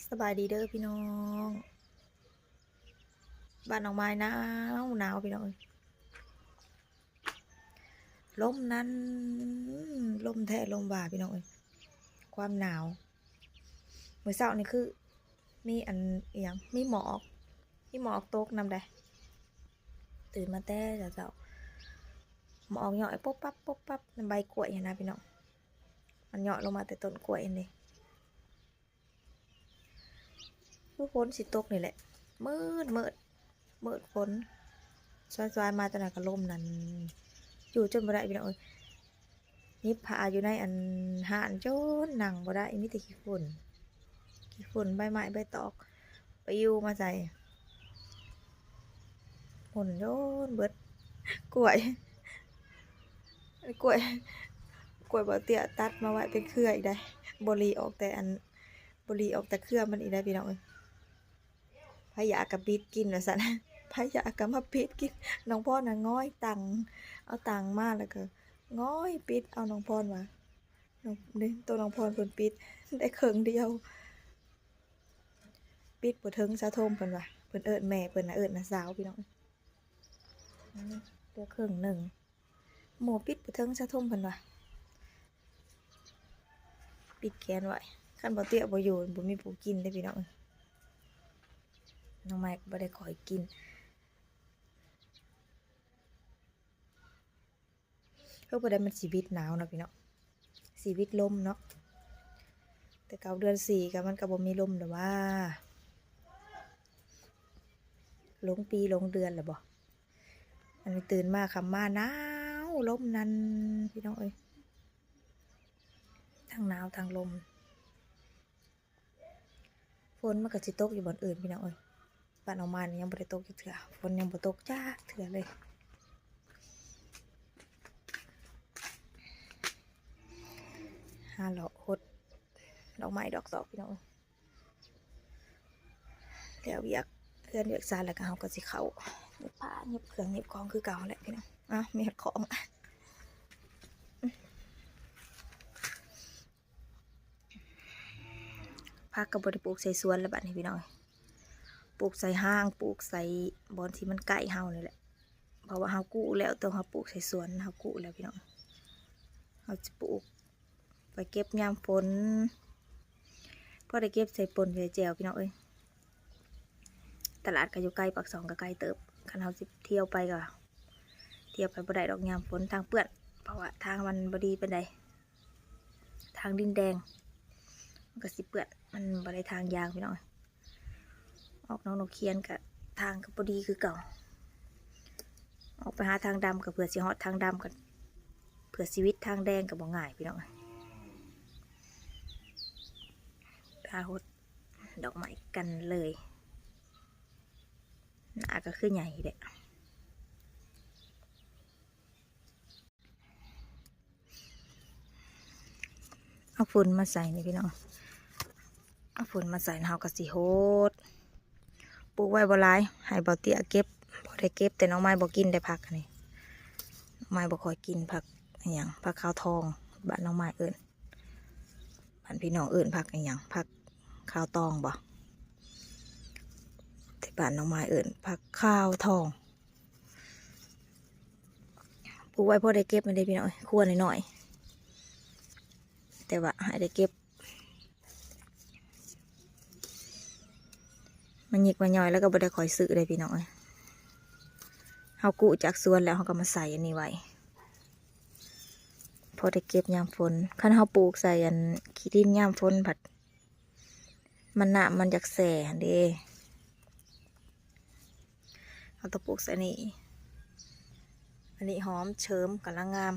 ສະບາຍດີເດີພີ່ນ້ອງ, ບ້ານນ້ອງມາຍໜາວໜາວພີ່ນ້ອງເອີຍ, ລົມນັ້ນລົມແທ້ລົມວ່າພີ່ນ້ອງເອີຍ, ຄວາມໜາວ. ມື້ເຊົ້ານີ້ຄືມີອັນ ອີ່ຫຍັງ ມີໝອກ ມີໝອກຕົກນຳໃດ໋, ຕື່ນມາແຕ່ເຊົ້າໆ ໝອກຍ້ອຍປຸບປັບປຸບປັບນຳໃບກ້ວຍຫັ້ນນະພີ່ນ້ອງ, ມັນຍ້ອຍລົງມາແຕ່ຕົ້ນກ້ວຍຫັ້ນເດ. ຄືຝົນຊິຕົກນີ້ແຫຼະ, ມືດ ມືດ ມືດຝົນ ສວາຍໆມາແຕ່ນັ້ນກໍລົມນັ້ນ, ຢູ່ຈົນບໍ່ໄດ້ພີ່ນ້ອງເອີຍ. ຫຍິບຜ້າຢູ່ໃນອັນຮ້ານຈົນນັ່ງບໍ່ໄດ້, ມີແຕ່ຂີ້ຝຸ່ນ ຂີ້ຝຸ່ນ ໃບໄມ້ໃບຕອກ ປະຢິວມາໃສ່, ໝຸ່ນໂຢນເບິດ. ກ້ວຍ ກ້ວຍ ກ້ວຍບ່າວເຕ້ຍຕັດມາໄວ້ເປັນເຄືອອີກໃດ໋, ບໍ່ຫຼີອອກແຕ່ອັນ ບໍ່ຫຼີອອກແຕ່ເຄືອມັນອີກໃດ໋ພີ່ນ້ອງເອີຍ. ໃຜຢາກກໍບິດກິນວ່າຊັ້ນ, ໃຜຢາກກໍມາບິດກິນ. ນ້ອງພອນນະງອຍຕັງ ເອົາຕັງມາແລ້ວກໍງອຍປິດເອົາ, ນ້ອງພອນວ່າ ນ້ອງ ນີ້ ໂຕນ້ອງພອນເພິ່ນປິດໄດ້ເຄິ່ງດຽວ, ປິດບໍ່ເຖິງສາວທົມເພິ່ນວ່າ, ເພິ່ນເອີ້ນແມ່ເພິ່ນນະ ເອີ້ນນ້າສາວພີ່ນ້ອງ, ເຫຼືອເຄິ່ງໜຶ່ງ. ໝູ່ປິດບໍ່ເຖິງສາວທົມເພິ່ນວ່າ, ປິດແຂນໄວ້. ຄັນບ່າວເຕ້ຍບໍ່ຢູ່ ບໍ່ມີຜູ້ກິນເດ້ພີ່ນ້ອງເອີຍ, ນ້ອງໄມ້ກໍບໍ່ໄດ້ຄ່ອຍກິນ. ເອີ ບໍ່ໄດ້ ມັນຊີວິດໜາວເນາະພີ່ນ້ອງ, ຊີວິດລົມເນາະ. ແຕ່ເກົ່າເດືອນສີ່ກໍ ມັນກໍບໍ່ມີລົມແລ້ວຫວາ, ຫຼົງປີຫຼົງເດືອນແລ້ວບໍ່. ອັນນີ້ຕື່ນມາຄ່ຳມາໜາວ ລົມນັ້ນພີ່ນ້ອງເອີຍ, ທັງໜາວທັງລົມ. ຝົນມັນກໍຊິຕົກຢູ່ບ່ອນອື່ນພີ່ນ້ອງເອີຍ, ບ້ານນ້ອງມາຍນີ້ຍັງບໍ່ໄດ້ຕົກຈັກເທື່ອ, ຝົນຍັງບໍ່ຕົກຈັກເທື່ອເລີຍ. ຫາເລາະຫົດດອກໄມ້ດອກຕອກພີ່ນ້ອງເອີຍ. ແລ້ວວຽກເຮືອນວຽກຊານແລ້ວກໍ ເຮົາກໍຊິເຂົ້າຫຍິບຜ້າຫຍິບເຄື່ອງຫຍິບຂອງຄືເກົ່າແຫຼະພີ່ນ້ອງ. ອ້າວ ມີຮອດຂອງ. ຜັກກໍບໍ່ໄດ້ປູກໃສ່ສວນແລ້ວບັດນີ້ພີ່ນ້ອງ, ປູກໃສ່ຮ່າງ ປູກໃສ່ບ່ອນທີ່ມັນໃກ້ເຮົານີ້ແຫຼະ, ເພາະວ່າເຮົາກູ້ແລ້ວ. ໂຕເຮົາປູກໃສ່ສວນ ເຮົາກູ້ແລ້ວພີ່ນ້ອງ, ເຮົາຊິປູກໄວ້ເກັບຍາມຝົນ, ພໍໄດ້ເກັບໃສ່ປົ່ນໃສ່ແຈ່ວພີ່ນ້ອງເອີຍ. ຕະຫຼາດກໍຢູ່ໄກ, ປາກຊ່ອງກໍໄກເຕີບ, ຄັນເຮົາຊິທ່ຽວໄປກໍທ່ຽວໄປບໍ່ໄດ້ດອກຍາມຝົນ, ທາງເປື້ອນ ເພາະວ່າທາງມັນບໍ່ດີປານໃດ, ທາງດິນແດງ ມັນກໍຊິເປື້ອນ, ມັນບໍ່ໄດ້ທາງຢາງພີ່ນ້ອງ. ອອກໜອງນົກຂຽນກໍທາງກໍບໍ່ດີຄືເກົ່າ, ອອກໄປຫາທາງດຳກໍເພື່ອຊິຮອດທາງດຳ, ກໍເພື່ອຊິຫວິດທາງແດງກໍບໍ່ງ່າຍພີ່ນ້ອງ. ພາຫົດດອກໄມ້ກັນເລີຍ, ໜ້າກໍຄືໃຫຍ່ແຫຼະ. ເອົາຝຸ່ນມາໃສ່ນີ້ພີ່ນ້ອງ, ເອົາຝຸ່ນມາໃສ່ ເຮົາກໍຊິຫົດ. ປູກໄວ້ບໍ່ຫຼາຍ ໃຫ້ບ່າວເຕ້ຍເກັບ, ພໍໄດ້ເກັບ, ແຕ່ນ້ອງມາຍບໍ່ກິນໄດ໋ຜັກນີ້, ນ້ອງມາຍບໍ່ຄ່ອຍກິນຜັກອີ່ຫຍັງ, ຜັກຂາວທອງ ບ້ານນ້ອງມາຍເອີ້ນ, ບ້ານພີ່ນ້ອງເອີ້ນຜັກອີ່ຫຍັງ, ຜັກຂາວຕອງບໍ? ແຕ່ບ້ານນ້ອງມາຍເອີ້ນຜັກຂາວທອງ. ປູກໄວ້ພໍໄດ້ເກັບຫັ້ນເດ້ພີ່ນ້ອງເອີຍ, ຄົວນ້ອຍໆ ແຕ່ວ່າໃຫ້ໄດ້ເກັບ, ມັນຫຍິກມັນຍ້ອຍແລ້ວກໍບໍ່ໄດ້ຄ່ອຍຊື້ເດ້ພີ່ນ້ອງເອີຍ. ເຮົາກູ້ຈາກສວນແລ້ວ ເຮົາກໍມາໃສ່ອັນນີ້ໄວ້ ພໍໄດ້ເກັບຍາມຝົນ. ຄັນເຮົາປູກໃສ່ອັນຂີ້ດິນຍາມຝົນພັດ ມັນ ນ້ຳມັນຢາກແຊ່ຫັ້ນເດ້. ເຮົາຕ້ອງປູກໃສ່ນີ້, ອັນນີ້ຫອມເສີມ ກຳລັງງາມ.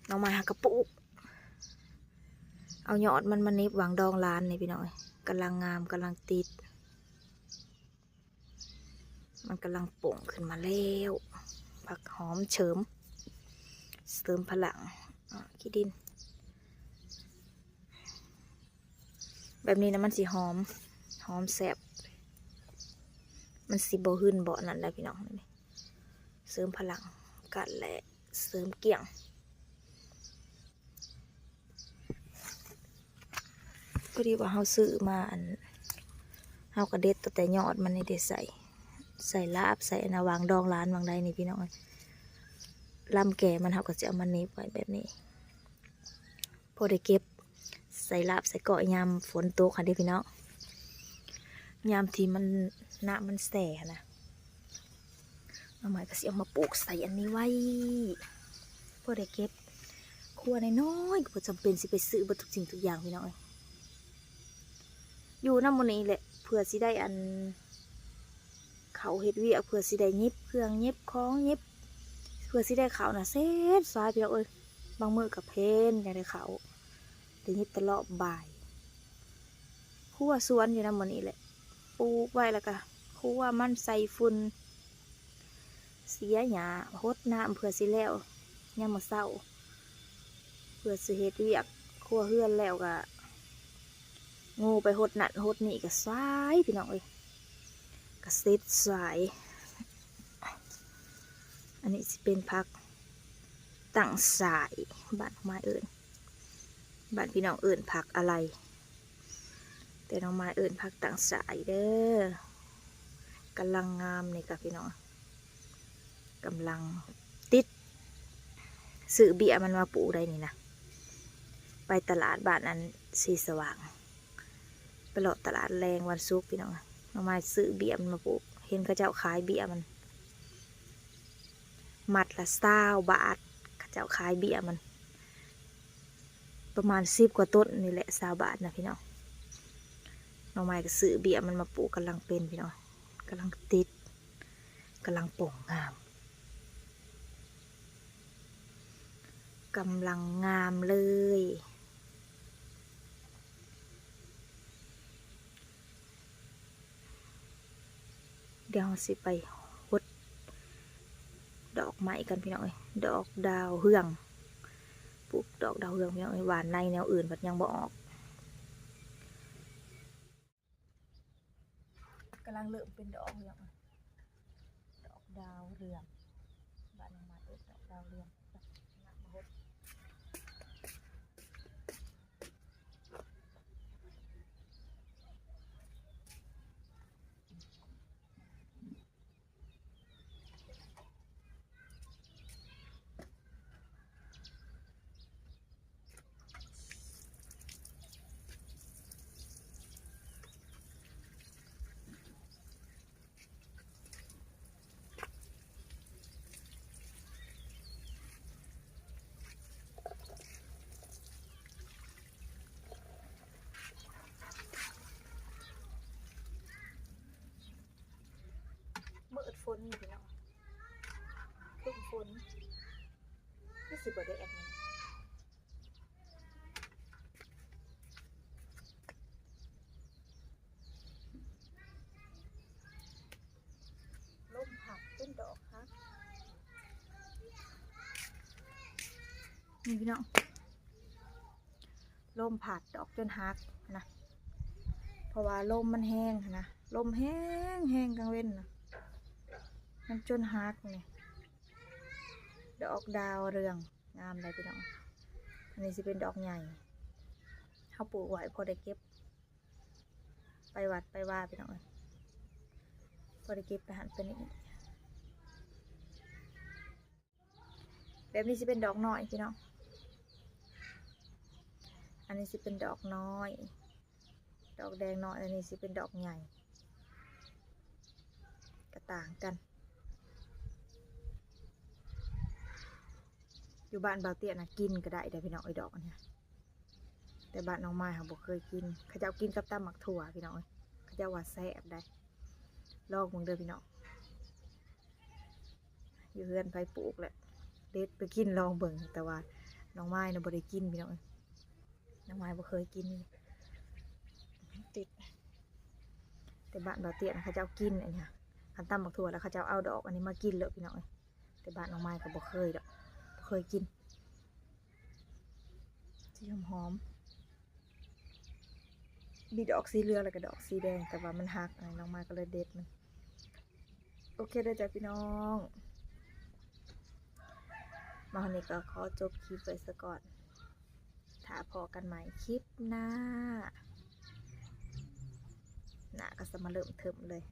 ໜໍ່ໄມ້ເຮົາກໍປູກ ເອົາຍອດມັນມາໜິບຫວ່າງດອງຫຼານນີ້ພີ່ນ້ອງເອີຍ, ກຳລັງງາມ ກຳລັງຕິດ. ມັນກຳລັງປົ່ງຂຶ້ນມາແລ້ວ, ຜັກຫອມເສີມ ເສີມພະລັງ ອາ ຂີ້ດິນ. ແບບນີ້ນະ ມັນຊິຫອມ ຫອມແຊບ, ມັນຊິບໍ່ຫຶ່ນບໍ່ນັ້ນໄດ໋ພີ່ນ້ອງ. ເສີມພະລັງກັນ ແລະ ເສີມກ້ຽງ. ພໍດີວ່າເຮົາຊື້ມາ ອັນ ເຮົາກໍເດັດເອົາແຕ່ຍອດມັນນີ້ເດ້ ໃສ່ ໃສ່ລາບ ໃສ່ອັນນ່າ ຫວ່າງດອງຫຼານຫວ່າງໃດນີ້ພີ່ນ້ອງເອີຍ. ລຳແກ່ມັນເຮົາກໍຊິເອົາມາໜີບໄວ້ແບບນີ້ ພໍໄດ້ເກັບໃສ່ລາບໃສ່ກ້ອຍຍາມຝົນຕົກຫັ້ນເດ້ພີ່ນ້ອງ ຍາມທີ່ມັນ ນ້ຳມັນແຊ່ຫັ້ນນະ. ໜໍ່ໄມ້ກໍຊິເອົາມາປູກໃສ່ອັນນີ້ໄວ້ ພໍໄດ້ເກັບ ຄົວນ້ອຍໆ ກໍບໍ່ຈຳເປັນຊິໄປຊື້ເບິດທຸກສິ່ງທຸກຢ່າງພີ່ນ້ອງເອີຍ. ຢູ່ນຳໝູ່ນີ້ແຫຼະ ເພື່ອຊິໄດ້ອັນ ເຂົ້າເຮັດວຽກ ເພື່ອຊິໄດ້ຫຍິບເຄື່ອງ ຫຍິບຂອງ ຫຍິບ ເພື່ອຊິໄດ້ເຂົ້ານະ ແຊບສາຍພີ່ນ້ອງເອີຍ. ບາງມື້ກໍເພນ ຢາກໄດ້ເຂົ້າ ໄດ້ຫຍິບແຕ່ລອບບ່າຍ. ຄົວສວນຢູ່ນຳໝູ່ນີ້ແຫຼະ ປູກໄວ້ ແລ້ວກໍຄົວມັນໃສ່ຝຸ່ນ ເສຍຫຍ້າ ຫົດນ້ຳເພື່ອຊິແລ້ວຍາມມື້ເຊົ້າ ເພື່ອຊິເຮັດວຽກຄົວເຮືອນແລ້ວກໍໂງ່ໄປຫົດນັ້ນຫົດນີ້ກໍສາຍພີ່ນ້ອງເອີຍ ກໍເສັດສາຍ. ອັນນີ້ຊິເປັນຜັກຕັງສາຍ ບ້ານນ້ອງມາຍເອີ້ນ ບ້ານພີ່ນ້ອງເອີ້ນຜັກອະໄລ ແຕ່ນ້ອງມາຍເອີ້ນຜັກຕັງສາຍເດີ. ກຳລັງງາມນີ້ກະພີ່ນ້ອງ ກຳລັງຕິດ ຊື້ເບ້ຍມັນມາປູກໄດ້ນີ້ນະ ໄປຕະຫຼາດບ້ານອັນສີສະຫວ່າງ ໄປເລາະຕະຫຼາດແລງວັນສຸກພີ່ນ້ອງ ນ້ອງມາຍຊື້ເບ້ຍມັນມາປູກ ເຫັນເຂົາເຈົ້າຂາຍເບ້ຍມັນ ມັດລະຊາວບາດ ເຂົາເຈົ້າຂາຍເບ້ຍມັນ ປະມານສິບກວ່າຕົ້ນນີ້ແຫຼະ ຊາວບາດນະພີ່ນ້ອງ. ນ້ອງມາຍກໍຊື້ເບ້ຍມັນມາປູກ ກຳລັງເປັນພີ່ນ້ອງ ກຳລັງຕິດ ກຳລັງປົ່ງງາມ ກຳລັງງາມເລີຍ. ດຽວເຮົາຊິໄປຫົດດອກໄມ້ກັນພີ່ນ້ອງເອີຍ ດອກດາວເຮືອງ ປູກດອກດາວເຮືອງພີ່ນ້ອງເອີຍ ຫວ່ານໃນແນວອື່ນພັດຍັງບໍ່ອອກ ກຳລັງເລີ່ມເປັນດອກພີ່ນ້ອງເອີຍ ດອກດາວເຮືອງ ບ້ານນ້ອງມາຍເອີ້ນດອກດາວເຮືອງ. ມືດຝົນຢູ່ພີ່ນ້ອງ ຄຶ້ມຝົນ ຄືຊິບໍ່ແດດນີ້ ລົມພັດຈົນດອກຫັກ ນີ້ພີ່ນ້ອງ ລົມພັດດອກຈົນຫັກນະ ເພາະວ່າລົມມັນແຮງຫັ້ນນະ ລົມແຮງໆ ກາງເວັນນະ ມັນຈົນຫັກນີ້ ດອກດາວເຮືອງ ງາມໄດ໋ພີ່ນ້ອງ ອັນນີ້ຊິເປັນດອກໃຫຍ່ ເຮົາປູກໄວ້ພໍໄດ້ເກັບ ໄປວັດໄປວາພີ່ນ້ອງເອີຍ ພໍໄດ້ເກັບໄປຫັ້ນໄປນີ້ ແບບນີ້ຊິເປັນດອກນ້ອຍພີ່ນ້ອງ ອັນນີ້ຊິເປັນດອກນ້ອຍ ດອກແດງນ້ອຍ ອັນນີ້ຊິເປັນດອກໃຫຍ່ ກະຕ່າງກັນ ຢູ່ບ້ານບ່າວເຕ້ຍນະ ກິນກໍໄດ້ເດ້ພີ່ນ້ອງເອີຍ ດອກອັນນີ້ ແຕ່ບ້ານນ້ອງມາຍເຮົາບໍ່ເຄີຍກິນ ເຂົາເຈົ້າກິນກັບຕຳໝາກຖົ່ວພີ່ນ້ອງເອີຍ ເຂົາເຈົ້າວ່າແຊບໄດ໋ ລອງເບິ່ງເດີພີ່ນ້ອງ ຢູ່ເຮືອນໃຜປູກແຫຼະ ເດັດໄປກິນລອງເບິ່ງ ແຕ່ວ່ານ້ອງມາຍນະບໍ່ໄດ້ກິນພີ່ນ້ອງເອີຍ ນ້ອງມາຍບໍ່ເຄີຍກິນ ຕິດ ແຕ່ບ້ານບ່າວເຕ້ຍນະເຂົາເຈົ້າກິນອັນນີ້ ຄັນຕຳໝາກຖົ່ວແລ້ວເຂົາເຈົ້າເອົາດອກອັນນີ້ມາກິນເລີຍພີ່ນ້ອງເອີຍ ແຕ່ບ້ານນ້ອງມາຍກໍບໍ່ເຄີຍດອກ ບໍ່ເຄີຍກິນ ສີຫອມໆ ມີດອກສີເຫຼືອງ ແລ້ວກໍດອກສີແດງ ແຕ່ວ່າມັນຫັກ ນ້ອງມາຍກໍເລີຍເດັດມັນ. ໂອເຄເດີຈ້າພີ່ນ້ອງ ມາຮອດນີ້ກໍຂໍຈົບຄລິບໄວ້ຊະກ່ອນ ຖ້າພໍ້ກັນໃໝ່ຄລິບໜ້າ ໜ້າ ກໍຈະມາເລີ່ມເທີມເລີຍ.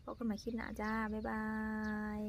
ພົບກັນໃໝ່ຄລິບໜ້າຈ້າ ບາຍບາຍ.